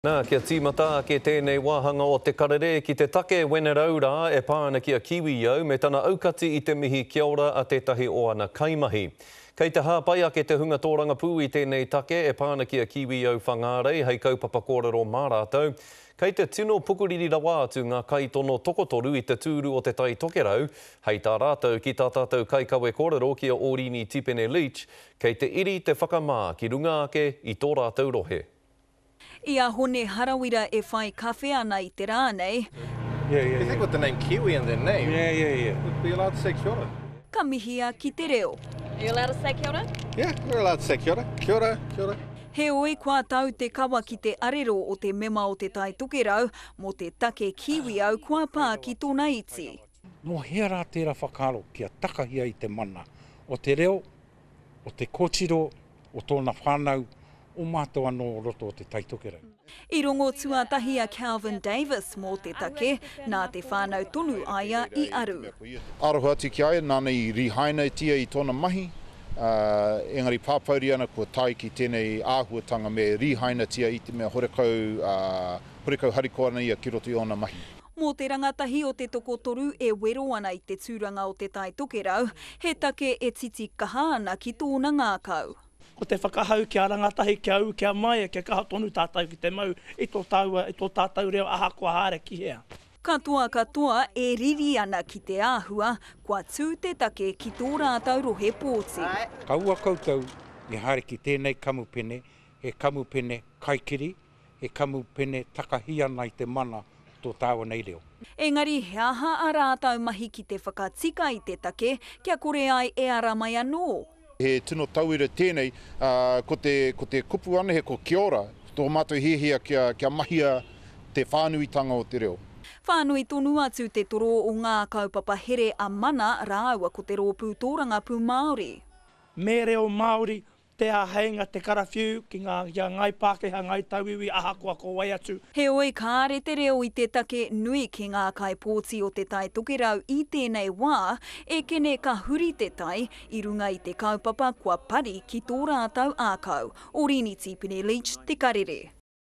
Nā, kia tīmata ake tēnei wāhanga o Te Karere ki te take wenerau rā e pā ana ki a Kiwi-au me tana aukati i te mihi kia ora a tētahi o ana kaimahi. Kei te hāpai ake te hunga tōrangapū i tēnei take e pā ana ki a Kiwi-au Whangārei hei kaupapa kōrero mā rātou. Kei te tino pukuriri rawa atu ngā kaitono tokotoru i te tūru o Te Tai Tokerau, hei tā rātou ki tā tātou kaikawe kōrero ki a Ōrini Tipene-Leach, kei te iri te whakamā ki runga ake i tō rātou rohe. I a Hone Harawira e whai kawhe ana i te rā nei. You think with the name Kiwi in their name, we'd be allowed to say kia ora. Ka mihia ki te reo. Are you allowed to say kia ora? Yeah, we're allowed to say kia ora. Kia ora, kia ora. Heoi, kua tau te kawa ki te arero o te mema o Te Tai Tokerau mō te take Kiwi-au kua pā ki tōna iti. Nō hea rā tērā whakaaro kia takahia i te mana o te reo, o te kōtiro, o tōna whānau, o mātou anō o roto o Te Tai Tokerau. I rongo tuatahi a Kelvin Davis mō te take, nā te whānau tonu a ia i aru. Aroha atu ki a ia, nāna i rihainatia i tōna mahi, engari pāpouri ana kua tae ki tēnei āhuatanga me rihainatia i te mea horekau, horekau harikoa ana ia ki roto i ōna mahi. Mō te rangatahi o te tokotoru e wero ana i te tūranga o Te Tai Tokerau, he take e titi kaha ana ki tōna ngākau. Ko te whakahau kia rangatahi, kia ū, kia māia, kia kaha tonu tātou ki te mau i tō tāua, i tō tātou reo ahakoa haere ki hea. Katoa katoa e riri ana ki te āhua, kua tū te take ki tō rātou rohe pōti. Kaua koutou i haere ki tēnei kamupene, he kamupene kaikiri, he kamupene takahi ana i te mana o tō tāua nei reo. Engari he aha a rātou mahi ki te whakatika i te take kia kore ai e ara mai anō? He tino tauira tēnei, ko te, ko te kupu anahe ko kia ora, tō mātou hiahia kia, kia mahia te whānuitanga o te reo. Whānui tonu atu te toro o ngā kaupapa here a Mana rāua ko te Rōpū Tōrangapū Māori. Me reo Māori Te āheinga te karawhiu ki ngā, ki a Ngāi Pākehā, Ngāi Tauiwi, ahakoa ko wai atu. Heoi, kāre te reo i te take nui ki ngā kaipōti o Te Tai Tokerau i tēnei wā, e kene ka huri te tai i runga i te kaupapa kua pari ki tō rātou ākau. Orini Tīpene Leach, Te Karere.